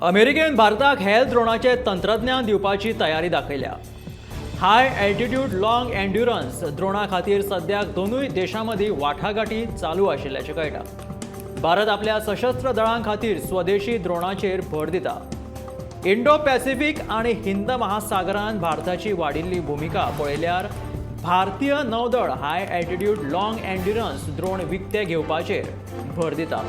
अमेरिकेन भारताक हेल्थ द्रोणाचें तंत्रज्ञान दिवपाची तयारी दाखयल्या. हाय एल्टिट्यूड लॉंग एन्ड्युरन्स द्रोणा खातीर सद्याक दोनूय देशां मदीं वाटाघाटी चालू आशिल्ल्याचें कळटा. भारत आपल्या सशस्त्र दळां खातीर स्वदेशी द्रोणाचेर भर दिता. इंडो पॅसिफीक आनी हिंद महासागरान भारताची वाडिल्ली भुमिका पळयल्यार भारतीय नौदळ हाय एल्टिट्यूड लॉंग एन्ड्युरन्स द्रोण विकते घेवपाचेर भर दिता.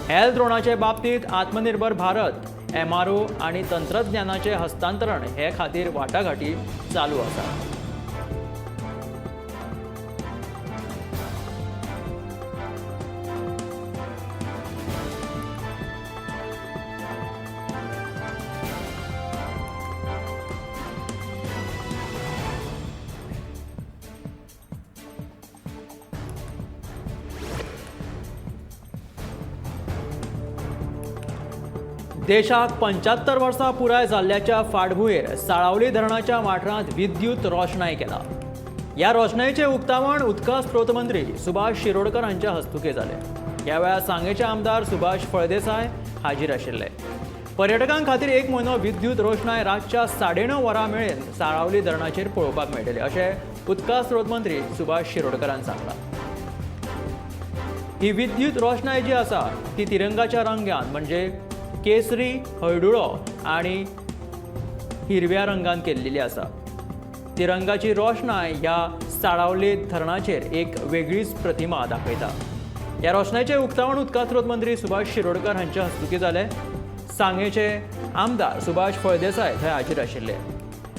हेल्थ द्रोणाचे बाबतींत आत्मनिर्भर भारत, एमआरओ आनी तंत्रज्ञानाचें हस्तांतरण हे खातीर वाटाघाटी चालू आसा. देशाक 75 वर्सां पुराय जाल्ल्याच्या फाटभुंयेर साळावली धरणाच्या वाठारांत विद्युत रोशणाय केला. ह्या रोशणायेचें उक्तावण उदका स्रोत मंत्री सुभाष शिरोडकर हांच्या हस्तुकीं जालें. ह्या वेळार सांगेचे आमदार सुभाष फळदेसाय हाजीर आशिल्ले. पर्यटकां खातीर एक म्हयनो विद्युत रोशणाय रातच्या 9:30 वरां मेरेन साळावली धरणाचेर पळोवपाक मेळटली अशें उदका स्रोत मंत्री सुभाष शिरोडकरान सांगलां. ही विद्युत रोशणाय जी आसा ती तिरंगाच्या रंगान म्हणजे केसरी, हळडुळो आनी हिरव्या रंगान केल्लेली आसा. तिरंगाची रोशणाय ह्या साळावली धरणाचेर एक वेगळीच प्रतिमा दाखयता. ह्या रोशणायचें उक्तावण उदका स्रोत मंत्री सुभाष शिरोडकर हांच्या हस्तुकीं जालें. सांगेचे आमदार सुभाष फळदेसाय थंय हाजीर आशिल्ले.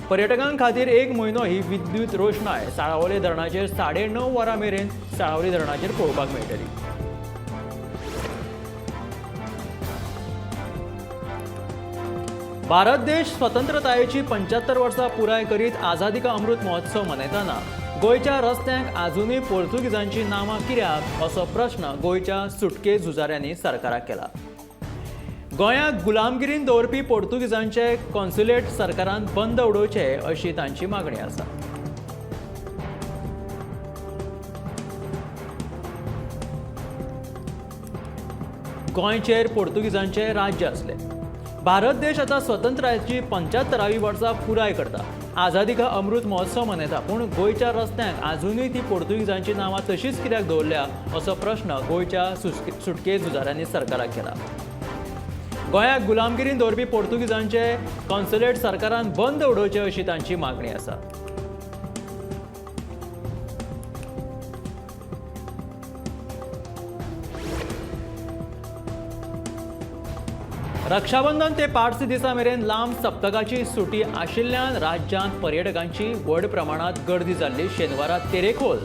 पर्यटकां खातीर एक म्हयनो ही विद्युत रोशणाय साळावली धरणाचेर 9:30 वरां मेरेन साळावली धरणाचेर पळोवपाक मेळटली. भारत देश स्वतंत्रतायेची 75 वर्सां पुराय करीत आझादी का अमृत महोत्सव मनयतना गोंयच्या रस्त्यांक आजुनूय पोर्तुगीजांची नांवां कित्याक असो प्रश्न गोंयच्या सुटके झुजाऱ्यांनी सरकाराक केला. गोंयाक गुलामगिरीन दवरपी पोर्तुगीजांचे कॉन्सुलेट सरकारान बंद उडोवचे अशी तांची मागणी आसा. गोंयचेर पोर्तुगीजांचे राज्य आसलें. भारत देश आतां स्वतंत्रतायेची 75वी वर्सां पुराय करता. आझादी का अमृत महोत्सव मनयता, पूण गोंयच्या रस्त्यांक आजुनूय ती पोर्तुगीजांची नांवां तशीच कित्याक दवरल्या असो प्रश्न गोंयच्या सुटके झुजाऱ्यांनी सरकाराक केला. गोंयाक गुलामगिरीन दवरपी पोर्तुगीजांचे कॉन्सुलेट सरकारान बंद उडोवचे अशी तांची मागणी आसा. रक्षाबंधन ते पार्सी दिसा मेरेन लांब सप्तकाची सुटी आशिल्ल्यान राज्यांत पर्यटकांची व्हड प्रमाणांत गर्दी जाल्ली. शेनवारा तेरेखोल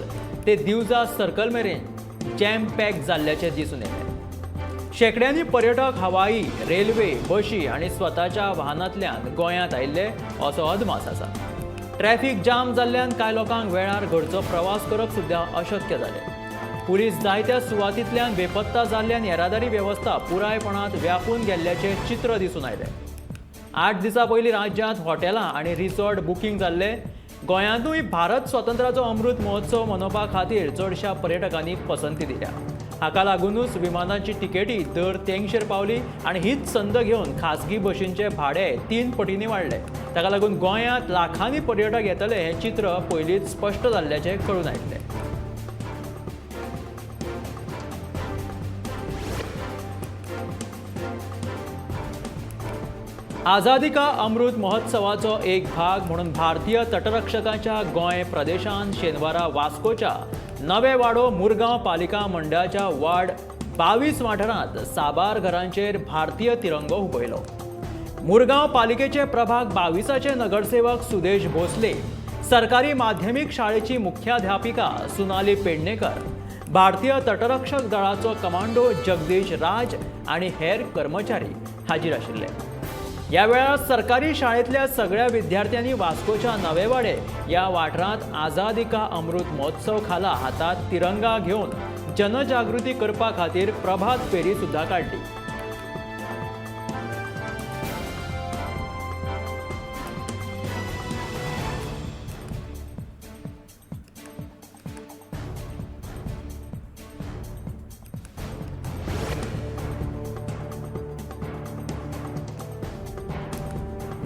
ते दिवजा सर्कल मेरेन जॅम पॅक जाल्ल्याचें दिसून येयलें. शेंकड्यांनी पर्यटक हवाई, रेल्वे, बशी आनी स्वताच्या वाहनांतल्यान गोंयांत आयिल्ले असो अदमास आसा. ट्रॅफिक जाम जाल्ल्यान कांय लोकांक वेळार घरचो प्रवास करप सुद्दां अशक्य जालें. पुलीस जायत्या सुवातींतल्यान बेपत्ता जाल्ल्यान येरादारी वेवस्था पुरायपणांत व्यापून गेल्ल्याचें चित्र दिसून आयलें. 8 दिसां पयलीं राज्यांत हॉटेलां आनी रिसॉर्ट बुकींग जाल्ले. गोंयांतूय भारत स्वातंत्र्याचो अमृत महोत्सव मनोवपा खातीर चडशा पर्यटकांनी पसंती दिल्या. हाका लागुनूच विमानाची तिकेटी दर तेंगशेर पावली आनी हीच संद घेवन खासगी बशींचे भाडे 3 पटींनी वाडले. ताका लागून गोंयांत लाखांनी पर्यटक येतले हें चित्र पयलींच स्पश्ट जाल्ल्याचें कळून आयिल्लें. आझादी का अमृत महोत्सवाचो एक भाग म्हणून भारतीय तटरक्षकाच्या गोंय प्रदेशान शेनवारा वास्कोच्या नवे वाडो मुरगांव पालिका मंडळाच्या वार्ड 22 वाठारांत साबार घरांचेर भारतीय तिरंगो हुबयलो. मुरगांव पालिकेचे प्रभाग 22 नगरसेवक सुदेश भोसले, सरकारी माध्यमीक शाळेची मुख्याध्यापिका सुनाली पेडणेकर, भारतीय तटरक्षक दळाचो कमांडो जगदीश राज आनी हेर कर्मचारी हाजीर आशिल्ले. ह्या वेळार सरकारी शाळेंतल्या सगळ्या विद्यार्थ्यांनी वास्कोच्या नवेवाडे ह्या वाठारांत आझादी का अमृत महोत्सव खाला हातात तिरंगा घेवन जनजागृती करपा खातीर प्रभात फेरी सुद्दां काडली.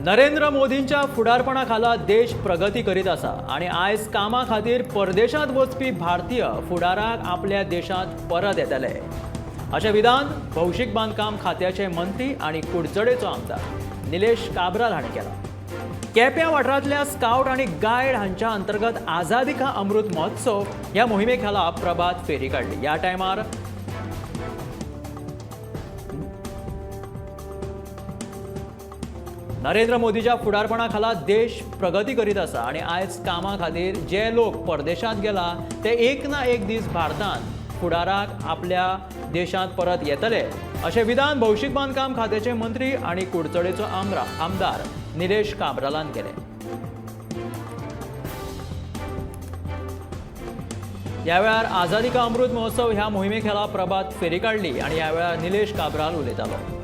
नरेंद्र मोदींच्या फुडारपणा खाला देश प्रगती करीत आसा आनी आयज कामा खातीर परदेशांत वचपी भारतीय फुडाराक आपल्या देशांत परत येतले अशें विधान भौशीक बांदकाम खात्याचे मंत्री आनी कुडचडेचो आमदार निलेश काब्राल हांणी केलां. केप्यां वाठारांतल्या स्काउट आनी गायड हांच्या अंतर्गत आझादी का अमृत महोत्सव ह्या मोहिमे खाला प्रभात फेरी काडली. ह्या टायमार नरेंद्र मोदीच्या फुडारपणा खाला देश प्रगती करीत आसा आनी आयज कामा खातीर जे लोक परदेशांत गेला ते एक ना एक दीस भारतांत फुडाराक आपल्या देशांत परत येतले अशें विधान भौशीक बांदकाम खात्याचे मंत्री आनी कुडचडेचो आमदार निलेश काब्रालान केलें. ह्या वेळार आझादी का अमृत महोत्सव ह्या मोहिमे खाला प्रभात फेरी काडली आनी ह्या वेळार निलेश काब्राल उलयतालो.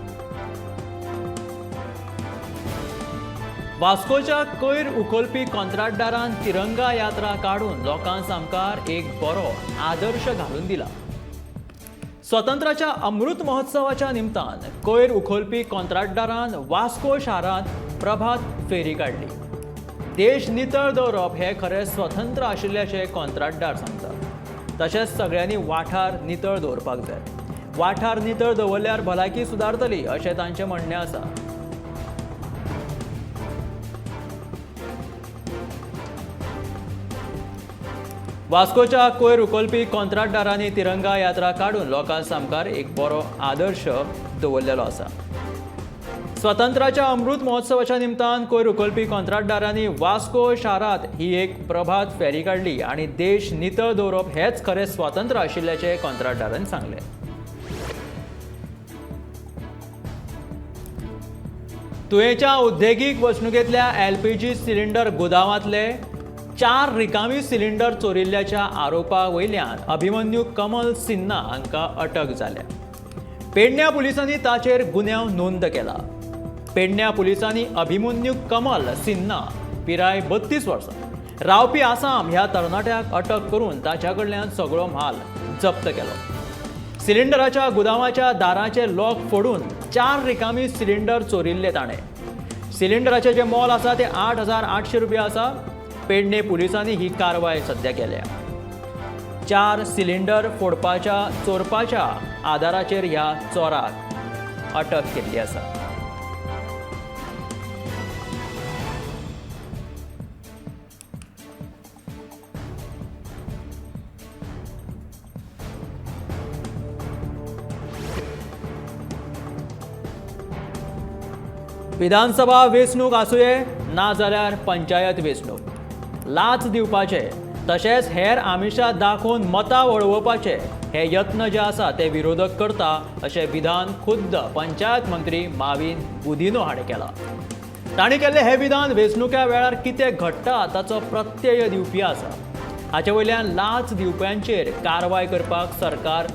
वास्कोच्या कोयर उखलपी कॉन्ट्राक्टदारान तिरंगा यात्रा काडून लोकां सामकार एक बरो आदर्श घालून दिला. स्वतंत्राच्या अमृत महोत्सवाच्या निमतान कोयर उखलपी कॉन्ट्राक्टदारान वास्को शारांत प्रभात फेरी काडली. देश नितळ दवरप हे खरें स्वतंत्र आशिल्ल्याचें कॉन्ट्राक्टदार सांगतात. तशेंच सगळ्यांनी वाठार नितळ दवरपाक जाय. वाठार नितळ दवरल्यार भलायकी सुदारतली अशें तांचें म्हणणें आसा. वास्कोच्या कोयर उखलपी कॉन्ट्राक्टदारांनी तिरंगा यात्रा काडून लोकां सामकार एक बरो आदर्श दवरलेलो आसा. स्वतंत्राच्या अमृत महोत्सवाच्या निमतान कोयर उखलपी कॉन्ट्राक्टदारांनी वास्को शारांत ही एक प्रभात फेरी काडली आनी देश नितळ दवरप हेच खरें स्वातंत्र्य आशिल्ल्याचें कॉन्ट्राक्टदारांनी सांगलें. तुयेंच्या उद्देगीक वसणुकेंतल्या एलपीजी सिलिंडर गोदामांतले 4 रिकामी सिलिंडर चोरिल्ल्याच्या आरोपा वयल्यान अभिमन्यू कमल सिन्हा हांकां अटक जाल्या. पेडण्या पुलिसांनी ताचेर गुन्यांव नोंद केला. पेडण्या पुलिसांनी अभिमन्यू कमल सिन्हा पिराय 32 वर्सां रावपी आसाम ह्या तरणाट्याक अटक करून ताच्या कडल्यान सगळो म्हाल जप्त केलो. सिलिंडराच्या गुदामाच्या दाराचे लॉक फोडून 4 रिकामी सिलिंडर चोरिल्ले ताणें. सिलिंडराचें जें मोल आसा तें 8,800 रुपया आसा. पेडणे पुलिसांनी ही कारवाय सध्या केल्या. 4 सिलिंडर फोडपाच्या चोरपाच्या आदाराचेर ह्या चोराक अटक केल्ली आसा. विधानसभा वेंचणूक आसुये ना जाल्यार पंचायत वेंचणूक, लाच दिवपाचे तशेंच हेर आमिशां दाखोवन मतां वळोवपाचे हे यत्न जे आसा ते विरोधक करता अशें विधान खुद्द पंचायत मंत्री माविन गुदिन्हो हाणें केलां. तांणी केल्लें हें विधान वेंचणुके वेळार कितें घडटा ताचो प्रत्यय दिवपी आसा. हाचे वयल्यान लाच दिवप्यांचेर कारवाय करपाक सरकार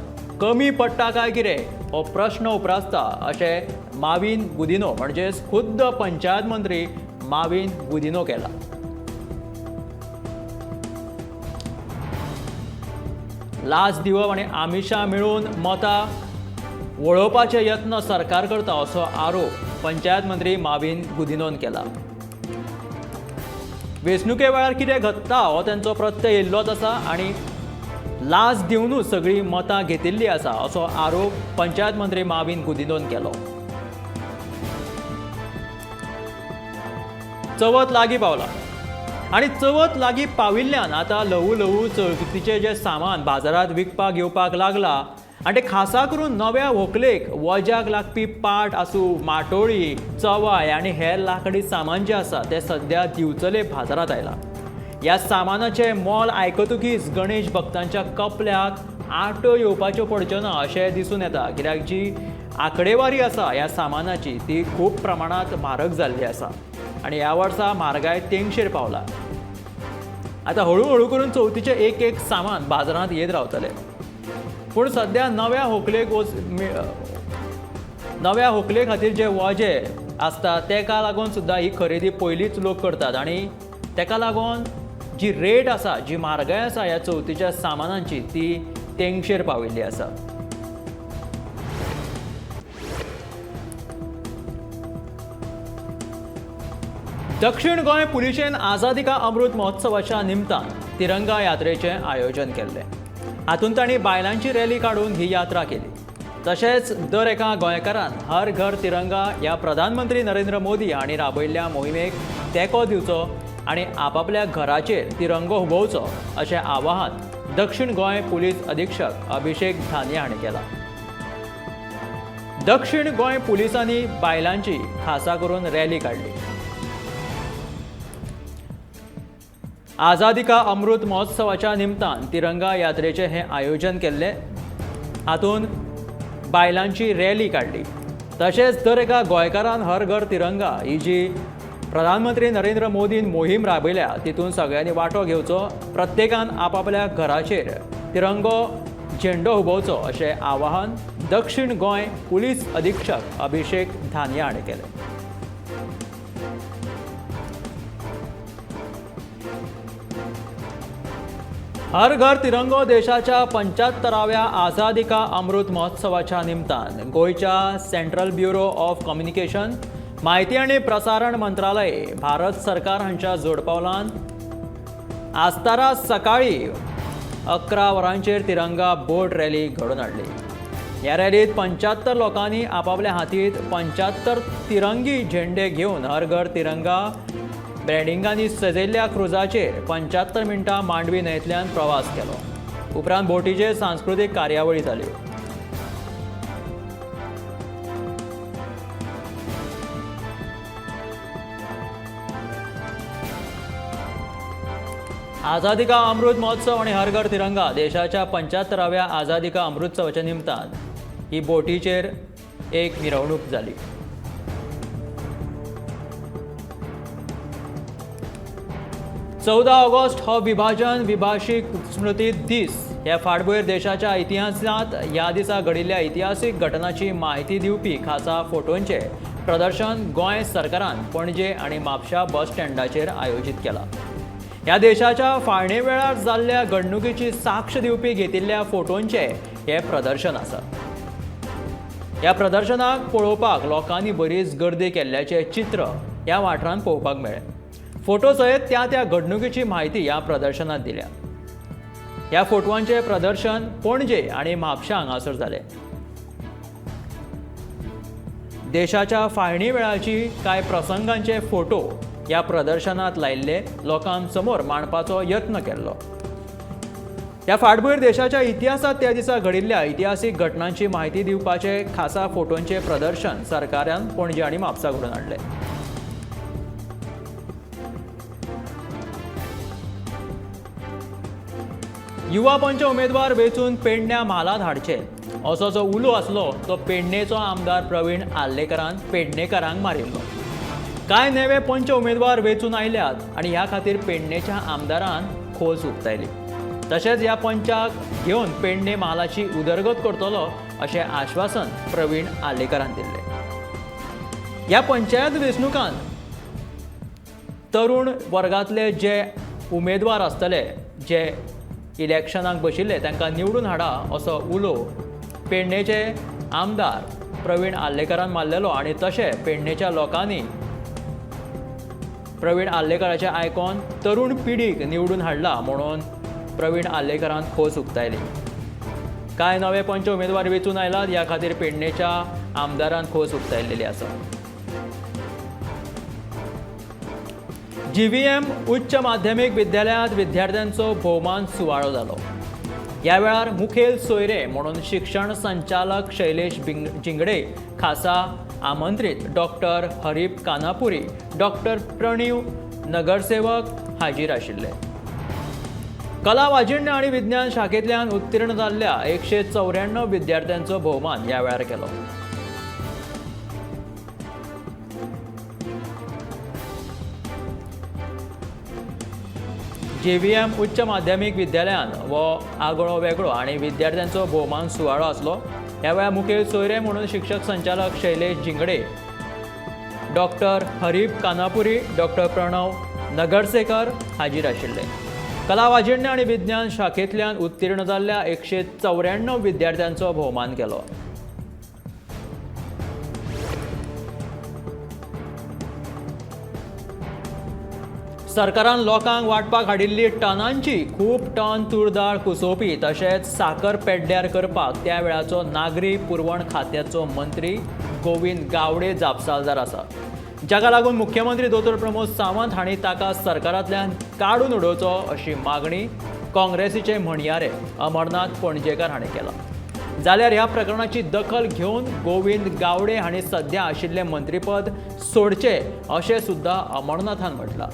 कमी पडटा काय कितें हो प्रश्न उप्रासता अशें माविन गुदिन्हो म्हणजेच खुद्द पंचायत मंत्री माविन गुदिन्हो केला. लाच दिवप आनी आमिशां मेळोवन मतां वळोवपाचे यत्न सरकार करता असो आरोप पंचायत मंत्री माविन गुदिन्होन केला. वेंचणुके वेळार कितें घडटा हो तांचो प्रत्यय येयल्लोच आसा आनी लाच दिवनूच सगळीं मतां घेतिल्लीं आसा असो आरोप पंचायत मंत्री माविन गुदिन्होन केलो. चवथ लागीं पावला आनी चवथ लागीं पाविल्ल्यान आतां ल्हवू ल्हवू चवथीचें जें सामान बाजारांत विकपाक येवपाक लागलां आनी तें खासा करून नव्या व्हंकलेक वज्याक लागपी पाट आसूं, माटोळी, चवाय आनी हेर लाकडी सामान जें आसा तें सद्या दिवचले बाजारांत आयलां. ह्या सामानाचें मोल आयकतकीच गणेश भक्तांच्या कपल्याक आटो येवपाच्यो पडच्यो ना अशें दिसून येता, कित्याक जी आंकडेवारी आसा ह्या सामानाची ती खूब प्रमाणांत म्हारग जाल्ली आसा आनी ह्या वर्सा म्हारगाय तेंगशेर पावला. आतां हळुहळू करून चवथीचें एक एक सामान बाजारांत येत रावतलें, पूण सद्या नव्या व्हंकले खातीर जे वजे आसता तेका लागून सुद्दां ही खरेदी पयलींच लोक करतात आनी तेका लागून जी रेट आसा, जी म्हारगाय आसा ह्या चवथीच्या सामानांची ती तेंगशेर पाविल्ली आसा. दक्षिण गोंय पुलिशेन आझादी का अमृत महोत्सवाच्या निमतान तिरंगा यात्रेचें आयोजन केल्लें. हातूंत तांणी बायलांची रॅली काडून ही यात्रा केली. तशेंच दर एका गोंयकारान हर घर तिरंगा ह्या प्रधानमंत्री नरेंद्र मोदी हांणी राबयल्ल्या मोहिमेक तेंको दिवचो आनी आपापल्या घराचेर तिरंगो हुबोवचो अशें आवाहन दक्षिण गोंय पुलीस अधीक्षक अभिषेक धानिया हांणी केलां. दक्षिण गोंय पुलिसांनी बायलांची खासा करून रॅली काडली. आझादी का अमृत महोत्सवाच्या निमतान तिरंगा यात्रेचें हें आयोजन केल्लें. हातूंत बायलांची रॅली काडली. तशेंच दर एका गोंयकारान हर घर तिरंगा ही जी प्रधानमंत्री नरेंद्र मोदीन मोहीम राबयल्या तितून सगळ्यांनी वांटो घेवचो, प्रत्येकान आपापल्या घराचेर तिरंगो झेंडो हुबोवचो अशें आवाहन दक्षिण गोंय पुलीस अधीक्षक अभिषेक धानिया हाणें केलें. हर घर तिरंगो देशाच्या 75व्या आझादी का अमृत महोत्सवाच्या निमतान गोंयच्या सेंट्रल ब्युरो ऑफ कम्युनिकेशन, माहिती आनी प्रसारण मंत्रालय, भारत सरकार हांच्या जोडपावलान आस्तारा सकाळी 11 वरांचेर तिरंगा बोट रॅली घडोवन हाडली. ह्या रॅलीत 75 लोकांनी आपापल्या हातींत 75 तिरंगी झेंडे घेवन हर घर तिरंगा ब्रँडिंगांनी सजयल्ल्या क्रुजाचेर 75 मिनटां मांडवी न्हंयेंतल्यान प्रवास केलो. उपरांत बोटीचेर सांस्कृतीक कार्यावळी जाल्यो. आझादी का अमृत महोत्सव आणि हर घर तिरंगा देशाच्या 75व्या आझादी का अमृतोत्सवाच्या निमतान ही बोटीचेर एक मिरवणूक जाली. 14 ऑगस्ट हो विभाजन विभाशीक स्मृती दीस. ह्या फाटभुंयेर देशाच्या इतिहासांत ह्या दिसा घडिल्ल्या इतिहासीक घटनाची म्हायती दिवपी खासा फोटोंचें प्रदर्शन गोंय सरकारान पणजे आनी म्हापशा बस स्टँडाचेर आयोजीत केलां. ह्या देशाच्या फाळणे वेळार जाल्ल्या घडणुकेची साक्ष दिवपी घेतिल्ल्या फोटोंचें हें प्रदर्शन आसा. ह्या प्रदर्शनाक पळोवपाक लोकांनी बरीच गर्दी केल्ल्याचें चित्र ह्या वाठारांत पळोवपाक मेळ्ळें. फोटो सयत त्या त्या घडणुकेची म्हायती ह्या प्रदर्शनात दिल्या. ह्या फोटवांचें प्रदर्शन पणजे आनी म्हापशा हांगासर जालें. देशाच्या फाळणी वेळाची कांय प्रसंगांचे फोटो ह्या प्रदर्शनात लायिल्ले लोकांसमोर मांडपाचो यत्न केल्लो. ह्या फाटभुंयेर देशाच्या इतिहासांत त्या दिसा घडिल्ल्या इतिहासीक घटनांची म्हायती दिवपाचे खासा फोटोंचें प्रदर्शन सरकारान पणजे आनी म्हापसा घडोवन हाडलें. युवा पंच उमेदवार वेंचून पेडण्या म्हालांत हाडचे असो जो उलो आसलो तो पेडणेचो आमदार प्रवीण आर्लेकरान पेडणेकारांक मारिल्लो. कांय नवे पंच उमेदवार वेंचून आयल्यात आनी ह्या खातीर पेडणेच्या आमदारान खोस उक्तायली. तशेंच ह्या पंचाक घेवन पेडणे म्हालाची उदरगत करतलो अशें आश्वासन प्रवीण आर्लेकरान दिल्लें. ह्या पंचायत वेंचणुकान तरुण वर्गांतले जे उमेदवार आसतले, जे इलेक्शनाक बशिल्ले तांकां निवडून हाडा असो उलो पेडणेचे आमदार प्रवीण आर्लेकरान मारलेलो आनी तशें पेडणेच्या लोकांनी प्रवीण आर्लेकराचें आयकून तरुण पिढीक निवडून हाडला म्हणून प्रवीण आर्लेकरान खोस उक्तायली. कांय नवे पंच उमेदवार वेंचून आयलात ह्या खातीर पेडणेच्या आमदारान खोस उक्तायलेली आसा. जीव्हीएम उच्च माध्यमीक विद्यालयांत विद्यार्थ्यांचो भोवमान सुवाळो जालो. ह्या वेळार मुखेल सोयरे म्हणून शिक्षण संचालक शैलेश जिंगडे, खासा आमंत्रीत डॉक्टर हरीप कानापुरी, डॉक्टर प्रणीव नगरसेवक हाजीर आशिल्ले. कला वाजिण्य आनी विज्ञान शाखेंतल्यान उत्तीर्ण जाल्ल्या 194 विद्यार्थ्यांचो भोवमान ह्या वेळार केलो. जेव्हीएम उच्च माध्यमीक विद्यालयान हो आगळो वेगळो आनी विद्यार्थ्यांचो भोवमान सुवाळो आसलो. ह्या वेळार मुखेल सोयरे म्हणून शिक्षक संचालक शैलेश जिंगडे, डॉक्टर हरीप कानापुरी, डॉक्टर प्रणव नगरसेकर हाजीर आशिल्ले. कला वाजिण्य आनी विज्ञान शाखेंतल्यान उत्तीर्ण जाल्ल्या 194 विद्यार्थ्यांचो भोवमान केलो. सरकारान लोकांक वांटपाक हाडिल्ली टनांची खूब टन तूर दाळ कुसोवपी तशेंच साकर पेड्ड्यार करपाक त्या वेळाचो नागरी पुरवण खात्याचो मंत्री गोविंद गावडे जापसालदार आसा, जाका लागून मुख्यमंत्री दोतोर प्रमोद सावंत हांणी ताका सरकारांतल्यान काडून उडोवचो अशी मागणी काँग्रेसीचे म्हणयारे अमरनाथ पणजेकार हांणी केला. जाल्यार ह्या प्रकरणाची दखल घेवन गोविंद गावडे हांणी सध्या आशिल्लें मंत्रीपद सोडचें अशें सुद्दां अमरनाथान म्हटलां.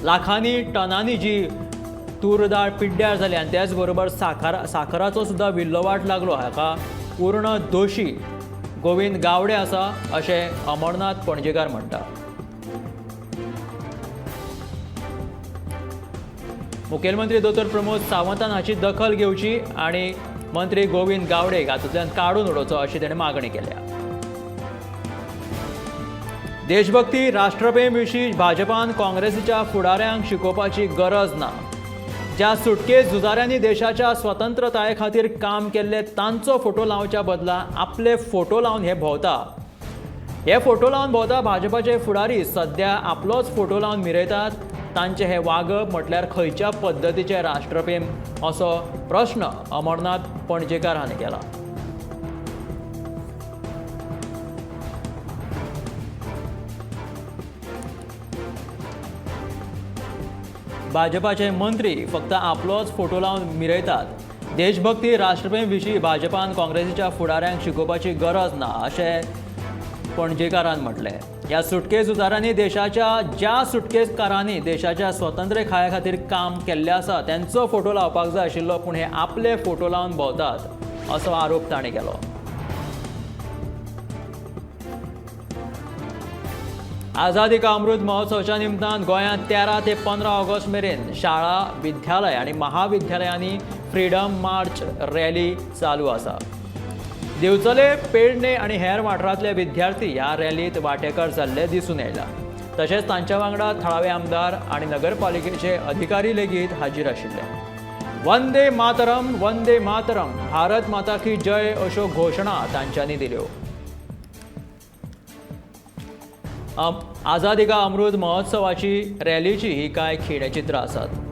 लाखांनी टनांनी जी तूर दाळ पिड्ड्यार जाली आनी त्याच बरोबर साखराचो सुद्दां विल्लोवाट लागलो, हाका पूर्ण दोशी गोविंद गावडे आसा अशें अमरनाथ पणजेकार म्हणटा. मुखेलमंत्री दोतोर प्रमोद सावंतान हाची दखल घेवची आनी मंत्री गोविंद गावडे हातूंतल्यान काडून उडोवचो अशी ताणें मागणी केल्या. देशभक्ती राष्ट्रप्रेम विशीं भाजपान काँग्रेसीच्या फुडाऱ्यांक शिकोवपाची गरज ना. ज्या सुटके झुजाऱ्यांनी देशाच्या स्वतंत्रताये खातीर काम केल्ले तांचो फोटो लावच्या बदला आपले फोटो लावन हे भोंवता. हे फोटो लावन भोंवता भाजपाचे फुडारी सध्या आपलोच फोटो लावन मिरयतात. तांचे हे वागप म्हटल्यार खंयच्या पद्दतीचे राष्ट्रप्रेम असो प्रश्न अमरनाथ पणजेकार हांणी केला. भाजपाचे मंत्री फक्त आपलोच फोटो लावन मिरयतात. देशभक्ती राष्ट्रप्रेम विशीं भाजपान काँग्रेसीच्या फुडाऱ्यांक शिकोवपाची गरज ना अशें पणजेकारान म्हटलें. ह्या सुटके झुजाऱ्यांनी देशाच्या ज्या सुटकेकारांनी देशाच्या स्वतंत्रताये खातीर काम केल्लें आसा त्यांचो फोटो लावपाक जाय आशिल्लो, पूण हे आपले फोटो लावन भोंवतात असो आरोप ताणें केलो. आझादी का अमृत महोत्सवाच्या निमतान गोंयांत 13 ते 15 ऑगस्ट मेरेन शाळा, विद्यालय आनी महाविद्यालयांनी फ्रीडम मार्च रॅली चालू आसा. दिवचले, पेडणे आनी हेर वाठारांतले विद्यार्थी ह्या रॅलींत वांटेकार जाल्ले दिसून आयला. तशेंच तांच्या वांगडा थळावे आमदार आनी नगरपालिकेचे अधिकारी लेगीत हाजीर आशिल्ले. वंदे मातरम, वंदे मातरम, भारत माता की जय अश्यो घोशणा तांच्यांनी दिल्यो. आझादी का अमृत महोत्सवाची रॅलीची ही कांय खिणचित्रां आसात.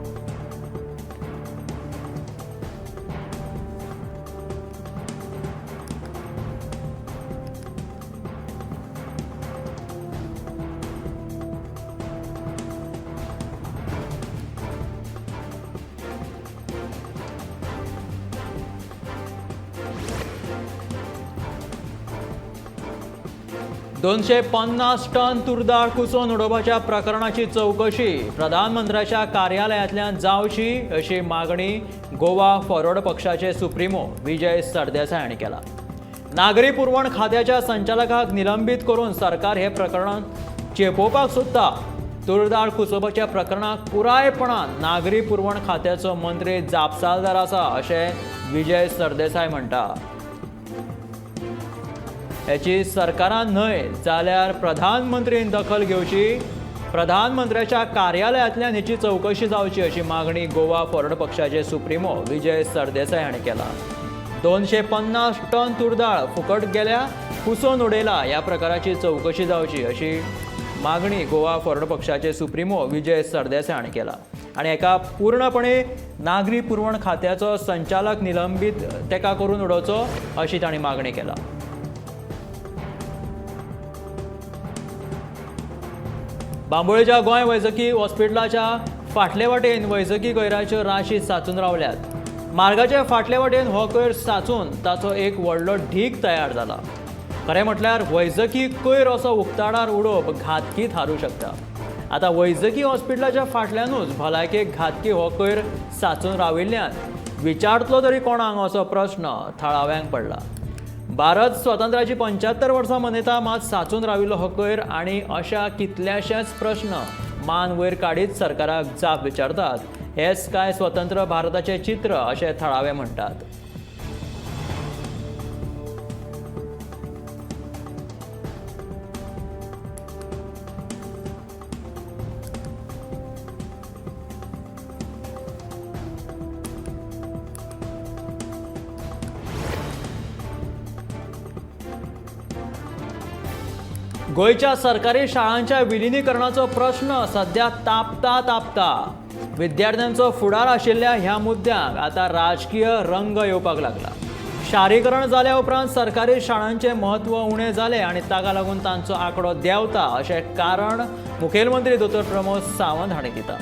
250 टन तूरदाळ कुसोवन उडोवपाच्या प्रकरणाची चवकशी प्रधानमंत्र्याच्या कार्यालयांतल्यान जावची अशी मागणी गोवा फॉरवर्ड पक्षाचे सुप्रिमो विजय सरदेसाय हांणी केला. नागरी पुरवण खात्याच्या संचालकाक निलंबीत करून सरकार हे प्रकरण चेपोवपाक सोदता. तूरदाळ कुसोवपाच्या प्रकरणाक पुरायपणान नागरी पुरवण खात्याचो मंत्री जापसालदार आसा अशें विजय सरदेसाय म्हणटा. हेची सरकारान न्हय जाल्यार प्रधानमंत्रीन दखल घेवची, प्रधानमंत्र्याच्या कार्यालयांतल्यान हेची चवकशी जावची अशी मागणी गोवा फॉरवर्ड पक्षाचे सुप्रिमो विजय सरदेसाय हांणी केला. 250 टन तूरदाळ फुकट गेल्या, कुसोवन उडयला ह्या प्रकाराची चवकशी जावची अशी मागणी गोवा फॉरवर्ड पक्षाचे सुप्रिमो विजय सरदेसाय हांणी केला. आनी एका पूर्णपणे नागरी पुरवण खात्याचो संचालक निलंबीत तेका करून उडोवचो अशी तांणी मागणी केला. बांबोळेच्या गोंय वैजकी हॉस्पिटलाच्या फाटले वाटेन वैजकी कोयराच्यो राशी साचून रावल्यात. मार्गाचे फाटले वाटेन हो कोयर साचून ताचो एक व्हडलो ढीग तयार जाला. खरें म्हटल्यार वैजकी कोयर असो उक्ताडार उडोवप घातकी थारूं शकता. आतां वैजकी हॉस्पिटलाच्या फाटल्यानूच भलायकेक घातकी हो कोयर साचून राविल्ल्यान विचारतलो तरी कोणाक असो प्रस्न थळाव्यांक पडला. भारत स्वातंत्र्याची 75 वर्सां मनयता, मात साचून राविल्लो हो कोयर आनी अशा कितल्याशेच प्रस्न मान वयर काडीत सरकाराक जाप विचारतात. हेच काय स्वतंत्र भारताचें चित्र अशें थळावे म्हणटात. गोंयच्या सरकारी शाळांच्या विलिनीकरणाचो प्रश्न सध्या तापता तापता. विद्यार्थ्यांचो फुडार आशिल्ल्या ह्या मुद्द्यांक आतां राजकीय रंग येवपाक लागला. शारीकरण जाल्या उपरांत सरकारी शाळांचें म्हत्व उणें जालें आनी ताका लागून तांचो आंकडो देंवता अशें कारण मुखेलमंत्री दोतोर प्रमोद सावंत हांणी दिता.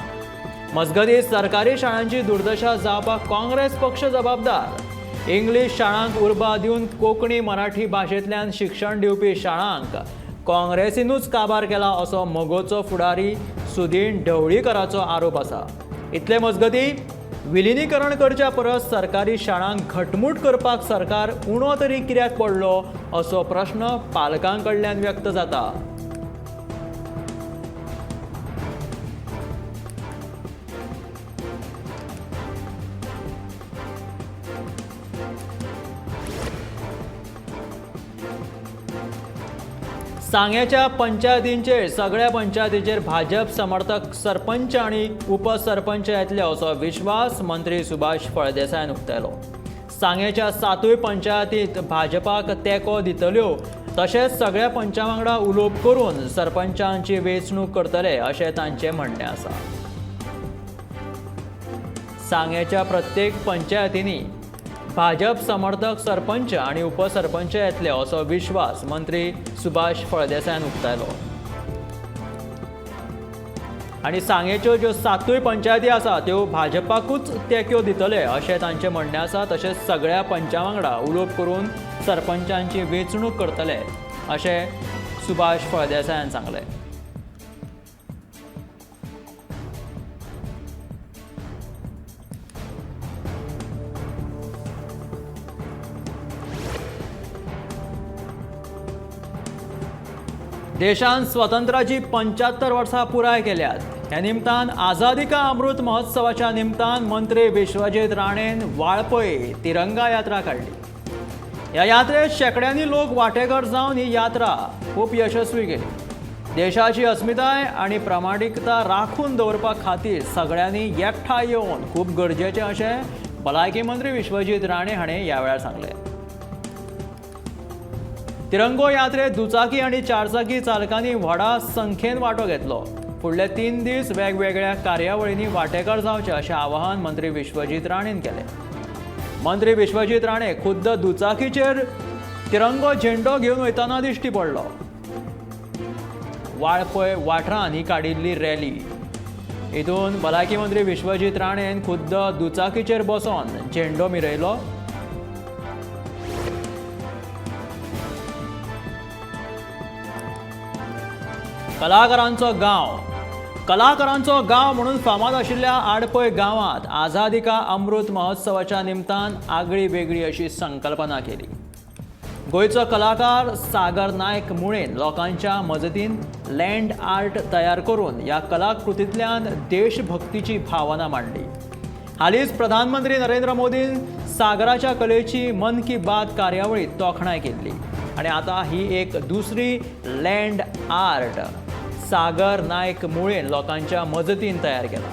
मजगतीं सरकारी शाळांची दुर्दशा जावपाक काँग्रेस पक्ष जबाबदार. इंग्लीश शाळांक उर्बा दिवन कोंकणी मराठी भाशेंतल्यान शिक्षण दिवपी शाळांक काँग्रेसीनूच काबार केला असो मगोचो फुडारी सुदीन ढवळीकराचो आरोप आसा. इतले मजगतीं विलिनीकरण करच्या परस सरकारी शाळांक घटमूट करपाक सरकार उणो तरी कित्याक पडलो असो प्रश्न पालकां कडल्यान व्यक्त जाता. सांग्याच्या पंचायतींचेर सगळ्या पंचायतींचेर भाजप समर्थक सरपंच आनी उपसरपंच येतले असो विश्वास मंत्री सुभाष फळदेसायान उक्तायलो. सांग्याच्या 7 पंचायतींत भाजपाक तेंको दितल्यो तशेंच सगळ्या पंचां वांगडा उलोवप करून सरपंचांची वेंचणूक करतले अशें तांचें म्हणणें आसा. सांग्याच्या प्रत्येक पंचायतींनी भाजप समर्थक सरपंच आनी उपसरपंच येतले असो विश्वास मंत्री सुभाष फळदेसायान उक्तायलो. आनी सांगेच्यो ज्यो 7 पंचायती आसा त्यो भाजपाकूच तेंक्यो दितले अशें तांचें म्हणणें आसा. तशेंच सगळ्या पंचां वांगडा उलोवप करून सरपंचांची वेंचणूक करतले अशें सुभाष फळदेसायान सांगलें. देशान स्वतंत्राची 75 वर्सां पुराय केल्यात. ह्या निमतान आझादी का अमृत महोत्सवाच्या निमतान मंत्री विश्वजीत राणेन वाळपय तिरंगा यात्रा काडली. ह्या यात्रेत शेंकड्यांनी लोक वांटेकार जावन ही यात्रा खूब यशस्वी केली. देशाची अस्मिताय आनी प्रामाणिकता राखून दवरपा खातीर सगळ्यांनी एकठांय येवन खूब गरजेचें अशें भलायकी मंत्री विश्वजीत राणे हाणें ह्या वेळार सांगलें. तिरंगो यात्रेत दुचाकी आनी चारचाकी चालकांनी व्हडा संख्येन वांटो घेतलो. फुडले 3 दीस वेगवेगळ्या कार्यावळींनी वांटेकार जावचे अशें आवाहन मंत्री विश्वजीत राणेन केलें. मंत्री विश्वजीत राणे खुद्द दुचाकीचेर तिरंगो झेंडो घेवन वयतना दिश्टी पडलो. वाळपय वाठारांत ही काडिल्ली रॅली. हितून भलायकी मंत्री विश्वजीत राणेन खुद्द दुचाकीचेर बसोन झेंडो मिरयलो. कलाकारांचो गांव. कलाकारांचो गांव म्हणून फामाद आशिल्ल्या आडपय गांवांत आझादी का अमृत महोत्सवाच्या निमतान आगळी वेगळी अशी संकल्पना केली. गोंयचो कलाकार सागर नायक मुळेन लोकांच्या मजतीन लँड आर्ट तयार करून ह्या कलाकृतींतल्यान देशभक्तीची भावना मांडली. हालींच प्रधानमंत्री नरेंद्र मोदीन सागराच्या कलेची मन की बात कार्यावळीत तोखणाय केल्ली आनी आतां ही एक दुसरी लँड आर्ट सागर नायक मुळेन लोकांच्या मजतीन तयार केला.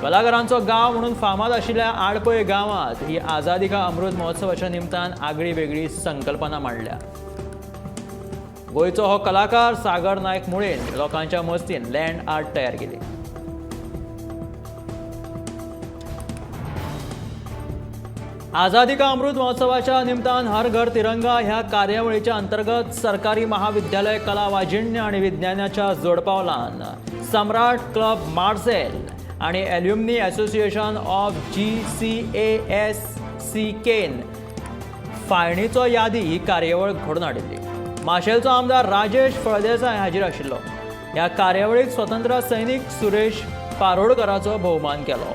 कलाकारांचो गांव म्हणून फामाद आशिल्ल्या आडपय गांवांत ही आझादी का अमृत महोत्सवाच्या निमतान आगळी वेगळी संकल्पना मांडल्या. गोंयचो हो कलाकार सागर नायक मुळेन लोकांच्या मजतीन लँड आर्ट तयार केली. आझादी का अमृत महोत्सवाच्या निमतान हर घर तिरंगा ह्या कार्यावळीच्या अंतर्गत सरकारी महाविद्यालय कला वाजिण्य आणि विज्ञानाच्या जोडपावलान सम्राट क्लब मार्सेल आणि alumni association of GCASC केन फाळणीचो यादी ही कार्यावळ घडोवन हाडिल्ली. माशेलचो आमदार राजेश फळदेसाय हाजीर आशिल्लो. ह्या कार्यावळीक स्वतंत्र सैनीक सुरेश पारोडकराचो भोवमान केलो.